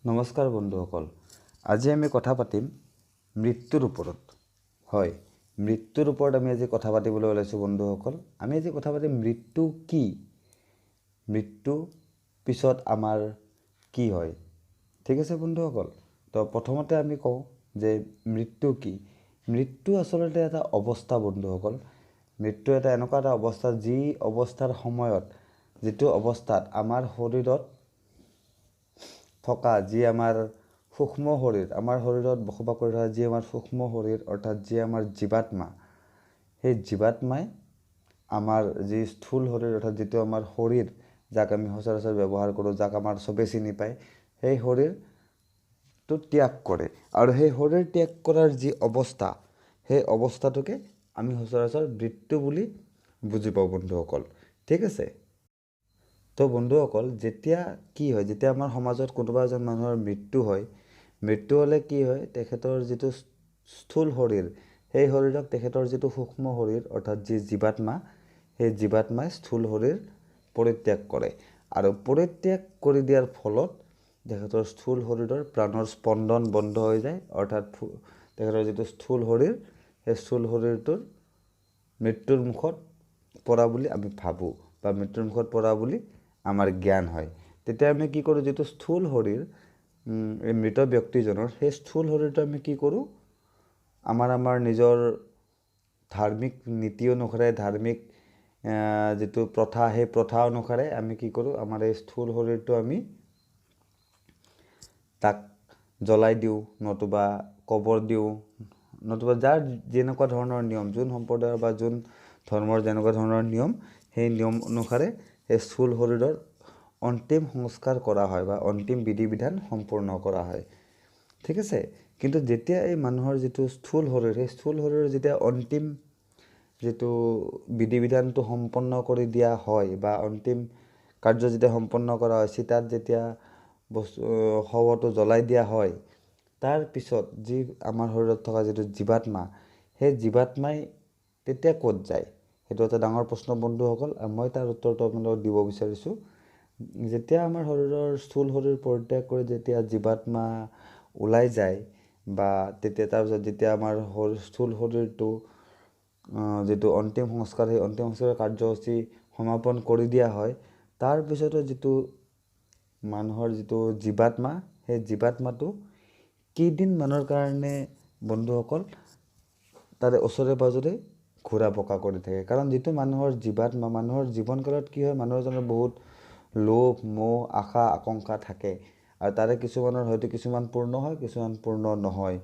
নমস্কাৰ বন্ধুসকল, আজি আমি কথা পাতিম মৃত্যুৰ ওপৰত। হয়, মৃত্যুৰ ওপৰত আমি আজি কথা পাতিবলৈ ওলাইছোঁ বন্ধুসকল। আমি আজি কথা পাতিম মৃত্যু কি, মৃত্যু পিছত আমাৰ কি হয়। ঠিক আছে বন্ধুসকল, তো প্ৰথমতে আমি কওঁ যে মৃত্যু কি। মৃত্যু আচলতে এটা অৱস্থা বন্ধুসকল। মৃত্যু এটা এনেকুৱা এটা অৱস্থা, যি অৱস্থাৰ সময়ত, যিটো অৱস্থাত আমাৰ শৰীৰত থকা যি আমাৰ সূক্ষ্ম শৰীৰ, আমাৰ শৰীৰত বসবাস কৰি থকা যি আমাৰ সূক্ষ্ম শৰীৰ, অৰ্থাৎ যি আমাৰ জীৱাত্মা, সেই জীৱাত্মাই আমাৰ যি স্থূল শৰীৰ, অৰ্থাৎ যিটো আমাৰ শৰীৰ, যাক আমি সচৰাচৰ ব্যৱহাৰ কৰোঁ, যাক আমাৰ চবেই চিনি পায়, সেই শৰীৰটো ত্যাগ কৰে। আৰু সেই শৰীৰ ত্যাগ কৰাৰ যি অৱস্থা, সেই অৱস্থাটোকে আমি সচৰাচৰ মৃত্যু বুলি বুজি পাওঁ বন্ধুসকল। ঠিক আছে, তো বন্ধুসকল, যেতিয়া কি হয়, যেতিয়া আমাৰ সমাজত কোনোবা এজন মানুহৰ মৃত্যু হয়, মৃত্যু হ'লে কি হয়, তেখেতৰ যিটো স্থূল শৰীৰ, সেই শৰীৰক তেখেতৰ যিটো সূক্ষ্ম শৰীৰ, অৰ্থাৎ যি জীৱাত্মা, সেই জীৱাত্মাই স্থূল শৰীৰ পৰিত্যাগ কৰে। আৰু পৰিত্যাগ কৰি দিয়াৰ ফলত তেখেতৰ স্থূল শৰীৰৰ প্ৰাণৰ স্পন্দন বন্ধ হৈ যায়, অৰ্থাৎ তেখেতৰ যিটো স্থূল শৰীৰ, সেই স্থূল শৰীৰটোৰ মৃত্যুৰ মুখত পৰা বুলি আমি ভাবোঁ, বা মৃত্যুৰ মুখত পৰা বুলি আমাৰ জ্ঞান হয়। তেতিয়া আমি কি কৰোঁ, যিটো স্থূল শৰীৰ এই মৃত ব্যক্তিজনৰ, সেই স্থূল শৰীৰটো আমি কি কৰোঁ, আমাৰ আমাৰ নিজৰ ধাৰ্মিক নীতি অনুসাৰে, ধাৰ্মিক যিটো প্ৰথা, সেই প্ৰথা অনুসাৰে আমি কি কৰোঁ, আমাৰ এই স্থূল শৰীৰটো আমি তাক জ্বলাই দিওঁ, নতুবা কবৰ দিওঁ, নতুবা যাৰ যেনেকুৱা ধৰণৰ নিয়ম, যোন সম্প্ৰদায়ৰ বা যোন ধৰ্মৰ যেনেকুৱা ধৰণৰ নিয়ম, সেই নিয়ম অনুসাৰে সেই স্থূল শৰীৰৰ অন্তিম সংস্কাৰ কৰা হয় বা অন্তিম বিধি বিধান সম্পূৰ্ণ কৰা হয়। ঠিক আছে, কিন্তু যেতিয়া এই মানুহৰ যিটো স্থূল শৰীৰ, সেই স্থূল শৰীৰৰ যেতিয়া অন্তিম যিটো বিধি বিধানটো সম্পন্ন কৰি দিয়া হয় বা অন্তিম কাৰ্য যেতিয়া সম্পন্ন কৰা হয়, চিতাত যেতিয়া বস্তু শৱটো জ্বলাই দিয়া হয়, তাৰ পিছত যি আমাৰ শৰীৰত থকা যিটো জীৱাত্মা, সেই জীৱাত্মাই তেতিয়া ক'ত যায়, সেইটো এটা ডাঙৰ প্ৰশ্ন বন্ধুসকল। মই তাৰ উত্তৰটো আপোনালোকক দিব বিচাৰিছোঁ। যেতিয়া আমাৰ শৰীৰৰ স্থূল শৰীৰ পৰিত্যাগ কৰি যেতিয়া জীৱাত্মা ওলাই যায়, বা তেতিয়া তাৰপিছত যেতিয়া আমাৰ স্থূল শৰীৰটো যিটো অন্তিম সংস্কাৰ, সেই অন্তিম সংস্কাৰৰ কাৰ্যসূচী সমাপন কৰি দিয়া হয়, তাৰপিছতো যিটো মানুহৰ যিটো জীৱাত্মা, সেই জীৱাত্মাটো কেইদিনমানৰ কাৰণে বন্ধুসকল তাৰে ওচৰে পাঁজৰে ঘূৰা পকা কৰি থাকে। কাৰণ যিটো মানুহৰ জীৱাত্মা, মানুহৰ জীৱনকালত কি হয়, মানুহ এজনৰ বহুত লোভ মোহ আশা আকাংক্ষা থাকে, আৰু তাৰে কিছুমানৰ হয়তো কিছুমান পূৰ্ণ হয়, কিছুমান পূৰ্ণ নহয়।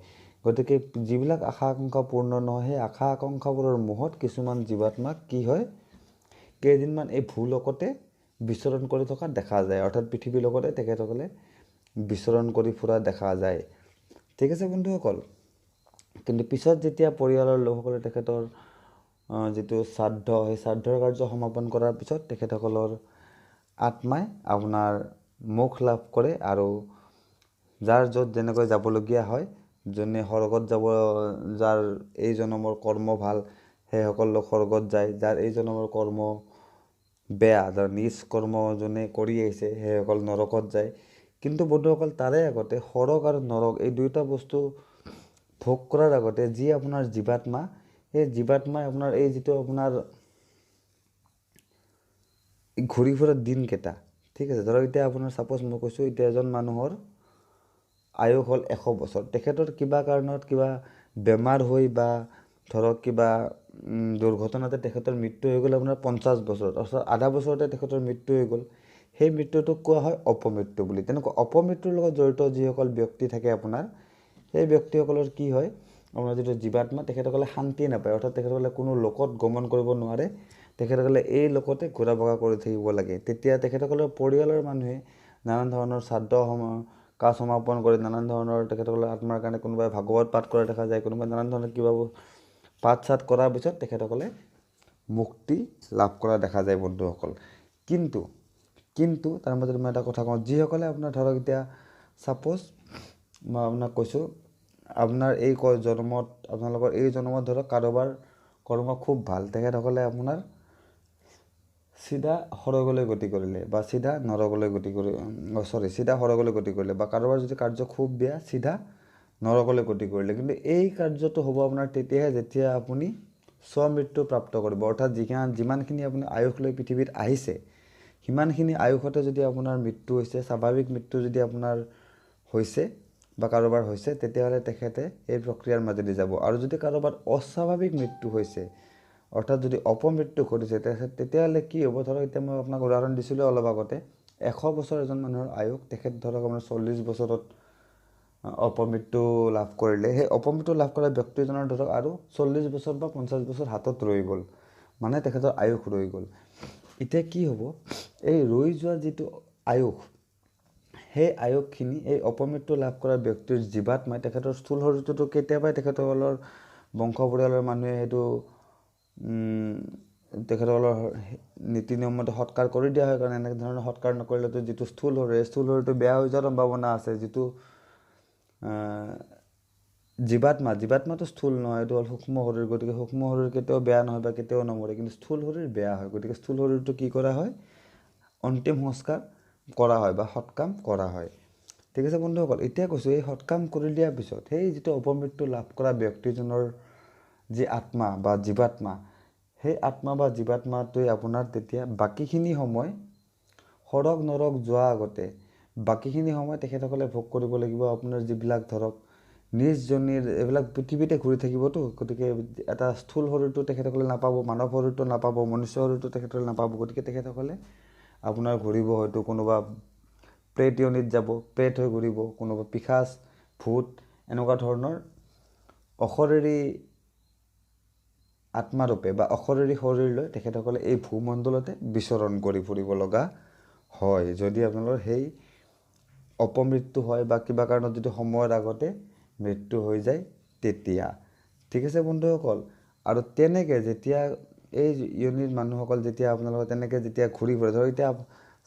গতিকে যিবিলাক আশা আকাংক্ষা পূৰ্ণ নহয়, সেই আশা আকাংক্ষাবোৰৰ মোহত কিছুমান জীৱাত্মাক কি হয়, কেইদিনমান এই ভূলোকতে বিচৰণ কৰি থকা দেখা যায়, অৰ্থাৎ পৃথিৱীৰ লগতে তেখেতসকলে বিচৰণ কৰি ফুৰা দেখা যায়। ঠিক আছে বন্ধুসকল, কিন্তু পিছত যেতিয়া পৰিয়ালৰ লোকসকলে তেখেতৰ যিটো শ্ৰাদ্ধ, সেই শ্ৰাদ্ধৰ কাৰ্য সমাপন কৰাৰ পিছত তেখেতসকলৰ আত্মাই আপোনাৰ মোক্ষ লাভ কৰে, আৰু যাৰ য'ত যেনেকৈ যাবলগীয়া হয়, যোনে স্বৰ্গত যাব, যাৰ এই জনমৰ কৰ্ম ভাল, সেইসকল লোক স্বৰ্গত যায়, যাৰ এই জনমৰ কৰ্ম বেয়া, যাৰ নিজ কৰ্ম যোনে কৰি আহিছে, সেইসকল নৰকত যায়। কিন্তু বন্ধুসকল, তাৰে আগতে স্বৰ্গ আৰু নৰক এই দুয়োটা বস্তু ভোগ কৰাৰ আগতে যি আপোনাৰ জীৱাত্মা, সেই জীৱাত্মাই আপোনাৰ এই যিটো আপোনাৰ ঘূৰি ফুৰা দিনকেইটা, ঠিক আছে, ধৰক এতিয়া আপোনাৰ ছাপ'জ মই কৈছোঁ, এতিয়া এজন মানুহৰ আয়ুস হ'ল 100 বছৰ, তেখেতৰ কিবা কাৰণত কিবা বেমাৰ হৈ বা ধৰক কিবা দুৰ্ঘটনাতে তেখেতৰ মৃত্যু হৈ গ'ল আপোনাৰ 50 বছৰত, অৰ্থাৎ আধা বছৰতে তেখেতৰ মৃত্যু হৈ গ'ল, সেই মৃত্যুটোক কোৱা হয় অপমৃত্যু বুলি। তেনেকুৱা অপমৃত্যুৰ লগত জড়িত যিসকল ব্যক্তি থাকে আপোনাৰ, সেই ব্যক্তিসকলৰ কি হয়, আপোনাৰ যিটো জীৱাত্মা, তেখেতসকলে শান্তি নাপায়, অৰ্থাৎ তেখেতসকলে কোনো লোকত গমন কৰিব নোৱাৰে, তেখেতসকলে এই লোকতে ঘূৰা পকা কৰি থাকিব লাগে। তেতিয়া তেখেতসকলৰ পৰিয়ালৰ মানুহে নানান ধৰণৰ শ্ৰাদ্ধ কাজ সমাপন কৰি নানান ধৰণৰ তেখেতসকলৰ আত্মাৰ কাৰণে কোনোবাই ভাগৱত পাঠ কৰা দেখা যায়, কোনোবাই নানান ধৰণৰ কিবা পাঠ চাঠ কৰাৰ পিছত তেখেতসকলে মুক্তি লাভ কৰা দেখা যায় বন্ধুসকল। কিন্তু কিন্তু তাৰ মাজত মই এটা কথা কওঁ, যিসকলে আপোনাৰ ধৰক এতিয়া ছাপ'জ মই আপোনাক কৈছোঁ, আপোনাৰ এই জন্মত, আপোনালোকৰ এই জন্মত ধৰক কাৰোবাৰ কৰ্ম খুব ভাল, তেখেতসকলে আপোনাৰ চিধা সৰগলৈ গতি কৰিলে বা চিধা নৰকলৈ গতি কৰি, চৰি, চিধা সৰগলৈ গতি কৰিলে, বা কাৰোবাৰ যদি কাৰ্য খুব বেয়া চিধা নৰকলৈ গতি কৰিলে। কিন্তু এই কাৰ্যটো হ'ব আপোনাৰ তেতিয়াহে যেতিয়া আপুনি স্বমৃত্যু প্ৰাপ্ত কৰিব, অৰ্থাৎ যিমানখিনি আপুনি আয়ুস লৈ পৃথিৱীত আহিছে সিমানখিনি আয়ুসতে যদি আপোনাৰ মৃত্যু হৈছে, স্বাভাৱিক মৃত্যু যদি আপোনাৰ হৈছে বা কাৰোবাৰ হৈছে, তেতিয়াহ'লে তেখেতে এই প্ৰক্ৰিয়াৰ মাজেদি যাব। আৰু যদি কাৰোবাৰ অস্বাভাৱিক মৃত্যু হৈছে, অৰ্থাৎ যদি অপমৃত্যু ঘটিছে, তেতিয়াহ'লে কি হ'ব? ধৰক এতিয়া মই আপোনাক উদাহৰণ দিছিলোঁ অলপ আগতে, 100 বছৰ এজন মানুহৰ আয়ুস, তেখেত ধৰক আপোনাৰ 40 বছৰত অপমৃত্যু লাভ কৰিলে, সেই অপমৃত্যু লাভ কৰা ব্যক্তিজনৰ ধৰক আৰু 40 বছৰ বা 50 বছৰ হাতত ৰৈ গ'ল, মানে তেখেতৰ আয়ুস ৰৈ গ'ল। এতিয়া কি হ'ব? এই ৰৈ যোৱা যিটো আয়ুস, সেই আয়ুসখিনি এই অপমৃত্যু লাভ কৰা ব্যক্তিৰ জীৱাত্মাই তেখেতৰ স্থূল শৰীৰটোতো কেতিয়াবাই তেখেতসকলৰ বংশ পৰিয়ালৰ মানুহে সেইটো তেখেতসকলৰ নীতি নিয়মমতে সৎকাৰ কৰি দিয়া হয়, কাৰণ এনেধৰণৰ সৎকাৰ নকৰিলেতো যিটো স্থূল শৰীৰ, স্থূল শৰীৰটো বেয়া হৈ যোৱাৰ সম্ভাৱনা আছে। যিটো জীৱাত্মা, জীৱাত্মাটো স্থূল নহয়, এইটো হ'ল সূক্ষ্ম শৰীৰ, গতিকে সূক্ষ্ম শৰীৰ কেতিয়াও বেয়া নহয় বা কেতিয়াও নমৰে, কিন্তু স্থূল শৰীৰ বেয়া হয়। গতিকে স্থূল শৰীৰটো কি কৰা হয়? অন্তিম সংস্কাৰ কৰা হয় বা সৎকাম কৰা হয়। ঠিক আছে বন্ধুসকল, এতিয়া কৈছোঁ এই সৎকাম কৰি দিয়াৰ পিছত সেই যিটো অপমৃত্যু লাভ কৰা ব্যক্তিজনৰ যি আত্মা বা জীৱাত্মা, সেই আত্মা বা জীৱাত্মাটোৱে আপোনাৰ তেতিয়া বাকীখিনি সময় সৰগ নৰক যোৱাৰ আগতে বাকীখিনি সময় তেখেতসকলে ভোগ কৰিব লাগিব। আপোনাৰ যিবিলাক ধৰক নিজ জনীৰ এইবিলাক পৃথিৱীতে ঘূৰি থাকিবতো, গতিকে এটা স্থূল শৰীৰটো তেখেতসকলে নাপাব, মানৱ শৰীৰটো নাপাব, মনুষ্য শৰীৰটো তেখেতসকলে নাপাব। গতিকে তেখেতসকলে আপোনাৰ ঘূৰিব, হয়তো কোনোবা প্ৰেত ইয়নিত যাব, প্ৰেত হৈ ঘূৰিব, কোনোবা পিশাচ ভূত এনেকুৱা ধৰণৰ অশৰীৰী আত্মাৰূপে বা অশৰীৰী শৰীৰ লৈ তেখেতসকলে এই ভূমণ্ডলতে বিচৰণ কৰি ফুৰিব লগা হয়, যদি আপোনালোকৰ সেই অপমৃত্যু হয় বা কিবা কাৰণত যদি সময়ৰ আগতে মৃত্যু হৈ যায় তেতিয়া। ঠিক আছে বন্ধুসকল, আৰু তেনেকৈ যেতিয়া এই ইউনিট মানুহসকল যেতিয়া আপোনালোকৰ তেনেকৈ যেতিয়া ঘূৰি ফুৰে, ধৰক এতিয়া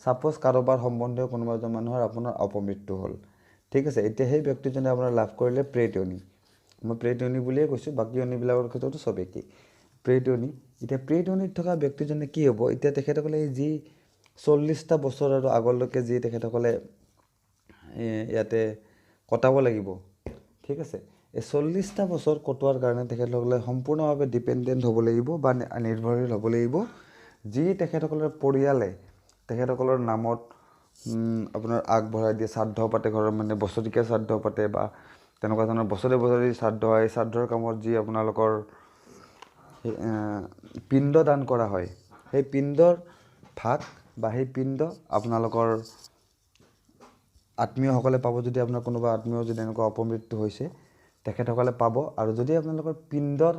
ছাপ'জ কাৰোবাৰ সম্বন্ধীয় কোনোবা এজন মানুহৰ আপোনাৰ অপমৃত্যু হ'ল, ঠিক আছে, এতিয়া সেই ব্যক্তিজনে আপোনাৰ লাভ কৰিলে প্ৰেত য়োনি, মই প্ৰেত য়োনি বুলিয়ে কৈছোঁ, বাকী য়োনিবিলাকৰ ক্ষেত্ৰতো চব একেই, প্ৰেত য়োনি। এতিয়া প্ৰেত য়োনিত থকা ব্যক্তিজনে কি হ'ব? এতিয়া তেখেতসকলে যি 40টা বছৰ আৰু আগলৈকে যি তেখেতসকলে ইয়াতে কটাব লাগিব, ঠিক আছে, এই 40টা বছৰ কটোৱাৰ কাৰণে তেখেতসকলে সম্পূৰ্ণভাৱে ডিপেণ্ডেণ্ট হ'ব লাগিব বা নিৰ্ভৰশীল হ'ব লাগিব, যি তেখেতসকলৰ পৰিয়ালে তেখেতসকলৰ নামত আপোনাৰ আগবঢ়াই দিয়ে, শ্ৰাদ্ধ পাতে, ঘৰৰ মানে বছৰেকীয়া শ্ৰাদ্ধ পাতে বা তেনেকুৱা ধৰণৰ বছৰে বছৰে শ্ৰাদ্ধ হয়, শ্ৰাদ্ধৰ কামত যি আপোনালোকৰ পিণ্ড দান কৰা হয়, সেই পিণ্ডৰ ভাগ বা সেই পিণ্ড আপোনালোকৰ আত্মীয়সকলে পাব। যদি আপোনাৰ কোনোবা আত্মীয় যদি এনেকুৱা অপমৃত্যু হৈছে তেখেতসকলে পাব। আৰু যদি আপোনালোকৰ পিণ্ডৰ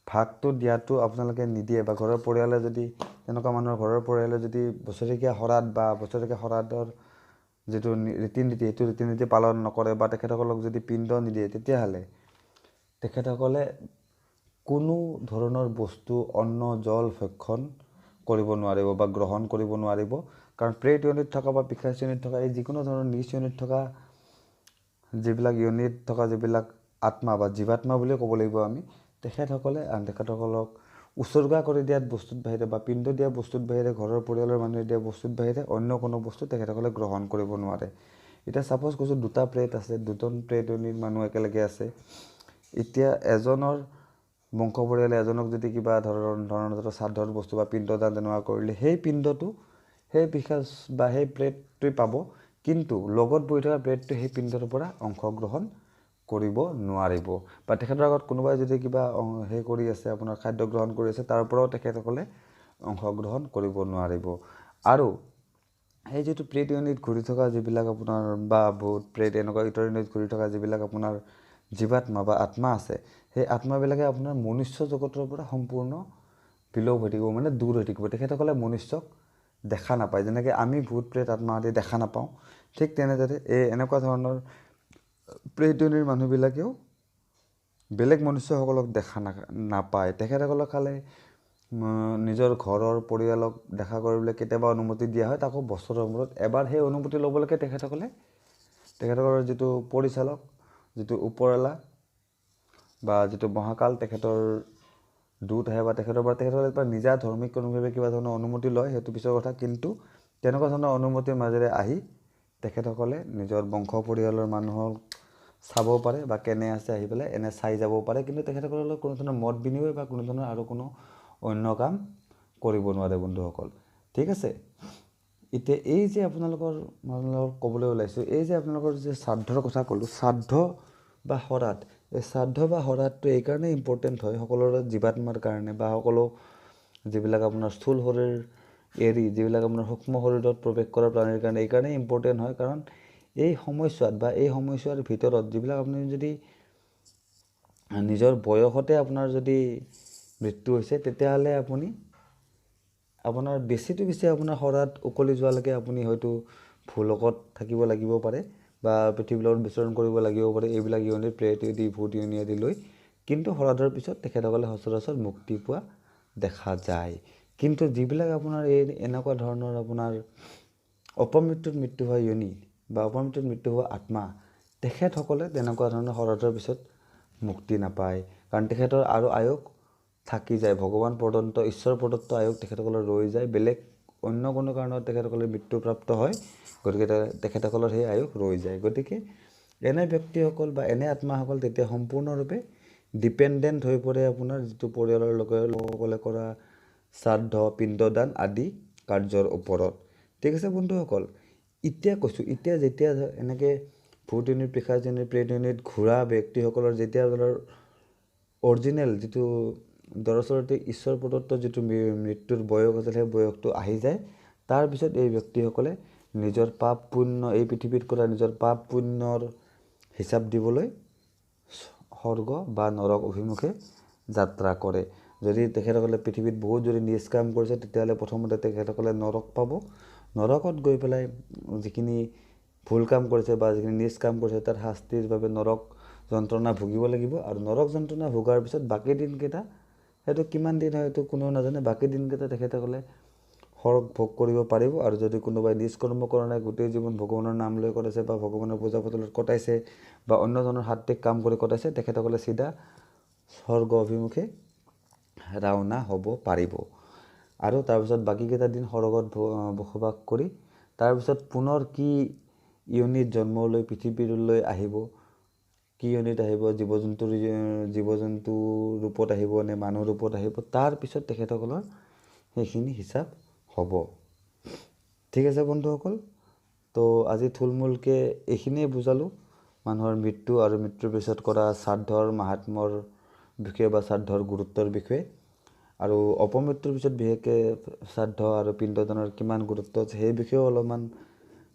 ভাগটো দিয়াটো আপোনালোকে নিদিয়ে বা ঘৰৰ পৰিয়ালে যদি তেনেকুৱা মানুহৰ ঘৰৰ পৰিয়ালে যদি বছৰেকীয়া শৰাধ বা বছৰেকীয়া শৰাধৰ যিটো ৰীতি নীতি, সেইটো ৰীতি নীতি পালন নকৰে বা তেখেতসকলক যদি পিণ্ড নিদিয়ে, তেতিয়াহ'লে তেখেতসকলে কোনো ধৰণৰ বস্তু অন্ন জল ভক্ষণ কৰিব নোৱাৰিব বা গ্ৰহণ কৰিব নোৱাৰিব। কাৰণ প্ৰেত ইউনিট থকা বা পিশাচ ইউনিট থকা এই যিকোনো ধৰণৰ নিজ ইউনিট থকা যিবিলাক ইউনিট থকা যিবিলাক আত্মা বা জীৱাত্মা বুলিয়ে ক'ব লাগিব আমি, তেখেতসকলে তেখেতসকলক উছৰ্গা কৰি দিয়াত বস্তুত বাহিৰে বা পিণ্ড দিয়া বস্তুত বাহিৰে, ঘৰৰ পৰিয়ালৰ মানুহে দিয়া বস্তুত বাহিৰে অন্য কোনো বস্তু তেখেতসকলে গ্ৰহণ কৰিব নোৱাৰে। এতিয়া ছাপ'জ কৈছোঁ দুটা প্ৰেত আছে, দুজন প্ৰেত ইউনিট মানুহ একেলগে আছে, এতিয়া এজনৰ বংশ পৰিয়ালে এজনক যদি কিবা ধৰণৰ শ্ৰাদ্ধৰ বস্তু বা পিণ্ডদান তেনেকুৱা কৰিলে, সেই পিণ্ডটো সেই পিশাচ বা সেই প্ৰেতটোৱে পাব, কিন্তু লগত বহি থকা প্ৰেতটোৱে সেই পিণ্ডটোৰ পৰা অংশগ্ৰহণ কৰিব নোৱাৰিব। বা তেখেতৰ আগত কোনোবাই যদি কিবা সেই কৰি আছে, আপোনাৰ খাদ্য গ্ৰহণ কৰি আছে, তাৰ পৰাও তেখেতসকলে অংশগ্ৰহণ কৰিব নোৱাৰিব। আৰু সেই যিটো প্ৰেত ইউনিট ঘূৰি থকা যিবিলাক আপোনাৰ বা ভূত প্ৰেত এনেকুৱা ইতৰ ইউনিট ঘূৰি থকা যিবিলাক আপোনাৰ জীৱাত্মা বা আত্মা আছে, সেই আত্মাবিলাকে আপোনাৰ মনুষ্য জগতৰ পৰা সম্পূৰ্ণ বিলোপ হৈ থাকিব, মানে দূৰ হৈ থাকিব। তেখেতসকলে মনুষ্যক দেখা নাপায়, যেনেকৈ আমি ভূত প্ৰেত আত্মা আদি দেখা নাপাওঁ, ঠিক তেনেদৰে এই এনেকুৱা ধৰণৰ প্ৰেত ইউনিৰ মানুহবিলাকেও বেলেগ মনুষ্যসকলক দেখা নাপায়। তেখেতসকলক খালে নিজৰ ঘৰৰ পৰিয়ালক দেখা কৰিবলৈ কেতিয়াবা অনুমতি দিয়া হয়, তাকো বছৰৰ মূৰত এবাৰ। সেই অনুমতি ল'বলৈকে তেখেতসকলৰ যিটো পৰিচালক, যিটো ওপৰৱালা বা যিটো মহাকাল, তেখেতৰ দূত আহে বা তেখেতৰ পৰা তেখেতসকলে পৰা নিজা ধৰ্মিক কোনোভাৱে কিবা ধৰণৰ অনুমতি লয়, সেইটো পিছৰ কথা। কিন্তু তেনেকুৱা ধৰণৰ অনুমতিৰ মাজেৰে আহি তেখেতসকলে নিজৰ বংশ পৰিয়ালৰ মানুহক চাব পাৰে বা কেনে আছে আহি পেলাই এনে চাই যাব পাৰে, কিন্তু তেখেতসকলৰ লগত কোনো ধৰণৰ মত বিনিময় বা কোনো ধৰণৰ আৰু কোনো অন্য কাম কৰিব নোৱাৰে বন্ধুসকল। ঠিক আছে, এতিয়া এই যে আপোনালোকৰ ক'বলৈ ওলাইছোঁ, এই যে আপোনালোকৰ যে শ্ৰাদ্ধৰ কথা ক'লোঁ, শ্ৰাদ্ধ বা শৰাধ, এই শ্ৰাদ্ধ বা শৰাধটো এইকাৰণেই ইম্পৰ্টেণ্ট হয় সকলোৰে জীৱাত্মাৰ কাৰণে বা সকলো যিবিলাক আপোনাৰ স্থূল শৰীৰ এৰি যিবিলাক আপোনাৰ সূক্ষ্ম শৰীৰত প্ৰৱেশ কৰা প্ৰাণীৰ কাৰণে এইকাৰণেই ইম্পৰ্টেণ্ট হয়। কাৰণ এই সময়ছোৱাত বা এই সময়ছোৱাৰ ভিতৰত যিবিলাক আপুনি যদি নিজৰ বয়সতে আপোনাৰ যদি মৃত্যু হৈছে, তেতিয়াহ'লে আপুনি আপোনাৰ বেছিটো বেছি আপোনাৰ শৰাধ উকলি যোৱালৈকে আপুনি হয়তো ভূলোকত থাকিব লাগিব পাৰে বা পৃথিৱীৰ লগত বিচৰণ কৰিব লাগিব পাৰে, এইবিলাক ইয়নিত প্ৰেত ইয়নি, ভূত ইয়নি আদি লৈ। কিন্তু শৰাধৰ পিছত তেখেতসকলে সচৰাচৰ মুক্তি পোৱা দেখা যায়। কিন্তু যিবিলাক আপোনাৰ এই এনেকুৱা ধৰণৰ আপোনাৰ অপমৃত্যুত মৃত্যু হোৱা ইয়নি বা অপমৃত্যুত মৃত্যু হোৱা আত্মা, তেখেতসকলে তেনেকুৱা ধৰণৰ শৰাধৰ পিছত মুক্তি নাপায়। কাৰণ তেখেতৰ আৰু আয়ুস থাকি যায়, ভগৱান প্ৰদত্ত, ঈশ্বৰ প্ৰদত্ত আয়ুস তেখেতসকলৰ ৰৈ যায়, বেলেগ অন্য কোনো কাৰণত তেখেতসকলে মৃত্যুপ্ৰাপ্ত হয়, গতিকে তেখেতসকলৰ সেই আয়ুস ৰৈ যায়। গতিকে এনে ব্যক্তিসকল বা এনে আত্মাসকল তেতিয়া সম্পূৰ্ণৰূপে ডিপেণ্ডেণ্ট হৈ পৰে আপোনাৰ যিটো পৰিয়ালৰ লোকসকলে কৰা শ্ৰাদ্ধ, পিণ্ডদান আদি কাৰ্যৰ ওপৰত। ঠিক আছে বন্ধুসকল, এতিয়া কৈছোঁ, এতিয়া যেতিয়া এনেকৈ ভূত ইউনিট, পিশাচ ইউনিট, প্ৰেত ইউনিট ঘূৰা ব্যক্তিসকলৰ যেতিয়া ধৰ অৰিজিনেল যিটো দৰাচলতে ঈশ্বৰ প্ৰদত্ত যিটো মৃত্যুৰ বয়স আছিল, সেই বয়সটো আহি যায়, তাৰপিছত এই ব্যক্তিসকলে নিজৰ পাপ পুণ্য, এই পৃথিৱীত কৰা নিজৰ পাপ পুণ্যৰ হিচাপ দিবলৈ স্বৰ্গ বা নৰক অভিমুখে যাত্ৰা কৰে। যদি তেখেতসকলে পৃথিৱীত বহুত যদি নিজ কাম কৰিছে, তেতিয়াহ'লে প্ৰথমতে তেখেতসকলে নৰক পাব। নৰকত গৈ পেলাই যিখিনি ভুল কাম কৰিছে বা যিখিনি নিজ কাম কৰিছে তাৰ শাস্তিৰ বাবে নৰক যন্ত্ৰণা ভুগিব লাগিব। আৰু নৰক যন্ত্ৰণা ভোগাৰ পিছত বাকী দিনকেইটা, সেইটো কিমান দিন হয় সেইটো কোনেও নাজানে, বাকী দিনকেইটা তেখেতসকলে সৰগ ভোগ কৰিব পাৰিব। আৰু যদি কোনোবাই নিজ কৰ্ম কৰা নাই, গোটেই জীৱন ভগৱানৰ নাম লৈ কটাইছে বা ভগৱানৰ পূজা পাতলত কটাইছে বা অন্য ধৰণৰ সাত্বিক কাম কৰি কটাইছে, তেখেতসকলে চিধা স্বৰ্গ অভিমুখে ৰাওনা হ'ব পাৰিব। আৰু তাৰপিছত বাকীকেইটা দিন সৰগত বসবাস কৰি তাৰপিছত পুনৰ কি ইউনিট জন্ম লৈ পৃথিৱীলৈ আহিব, কি ইউনিট আহিব, জীৱ জন্তু ৰূপত আহিব নে মানুহ ৰূপত আহিব, তাৰপিছত তেখেতসকলৰ সেইখিনি হিচাপ হ'ব। ঠিক আছে বন্ধুসকল, তো আজি থুলমূলকৈ এইখিনিয়ে বুজালোঁ মানুহৰ মৃত্যু আৰু মৃত্যুৰ পিছত কৰা শ্ৰাদ্ধৰ মাহাত্ম্যৰ বিষয়ে বা শ্ৰাদ্ধৰ গুৰুত্বৰ বিষয়ে, আৰু অপমৃত্যুৰ পিছত বিশেষকৈ শ্ৰাদ্ধ আৰু পিণ্ডদানৰ কিমান গুৰুত্ব আছে সেই বিষয়েও অলপমান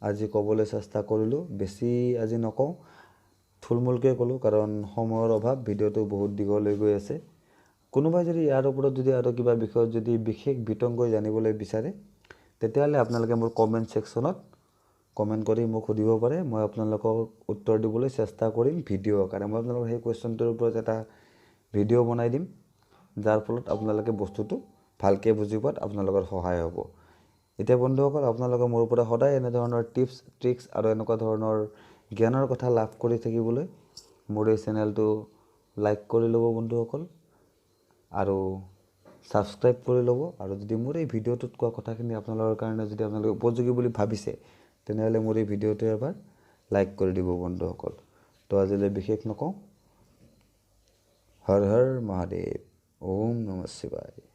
আজি ক'বলৈ চেষ্টা কৰিলোঁ। বেছি আজি নকওঁ, থুলমূলকৈ ক'লোঁ, কাৰণ সময়ৰ অভাৱ, ভিডিঅ'টো বহুত দীঘল হৈ গৈ আছে। কোনোবাই যদি ইয়াৰ ওপৰত যদি আৰু কিবা বিষয়ত যদি বিশেষ বিতংকৈ জানিবলৈ বিচাৰে, তেতিয়াহ'লে আপোনালোকে মোৰ কমেণ্ট ছেকশ্যনত কমেণ্ট কৰি মোক সুধিব পাৰে। মই আপোনালোকক উত্তৰ দিবলৈ চেষ্টা কৰিম ভিডিঅ' আকাৰে। মই আপোনালোকৰ সেই কুৱেশ্যনটোৰ ওপৰত এটা ভিডিঅ' বনাই দিম, যাৰ ফলত আপোনালোকে বস্তুটো ভালকৈ বুজি পোৱাত আপোনালোকৰ সহায় হ'ব। এতিয়া বন্ধুসকল, আপোনালোকে মোৰ পৰা সদায় এনেধৰণৰ টিপছ, ট্ৰিক্স আৰু এনেকুৱা ধৰণৰ জ্ঞানৰ কথা লাভ কৰি থাকিবলৈ মোৰ এই চেনেলটো লাইক কৰি ল'ব বন্ধুসকল, আৰু ছাবস্ক্ৰাইব কৰি ল'ব। আৰু যদি মোৰ এই ভিডিঅ'টোত কোৱা কথাখিনি আপোনালোকৰ কাৰণে যদি আপোনালোকে উপযোগী বুলি ভাবিছে, তেনেহ'লে মোৰ এই ভিডিঅ'টো এবাৰ লাইক কৰি দিব বন্ধুসকল। তো আজিলৈ বিশেষ নকওঁ। হৰ হৰ মহাদেৱ, ওম নমঃ শিৱায়।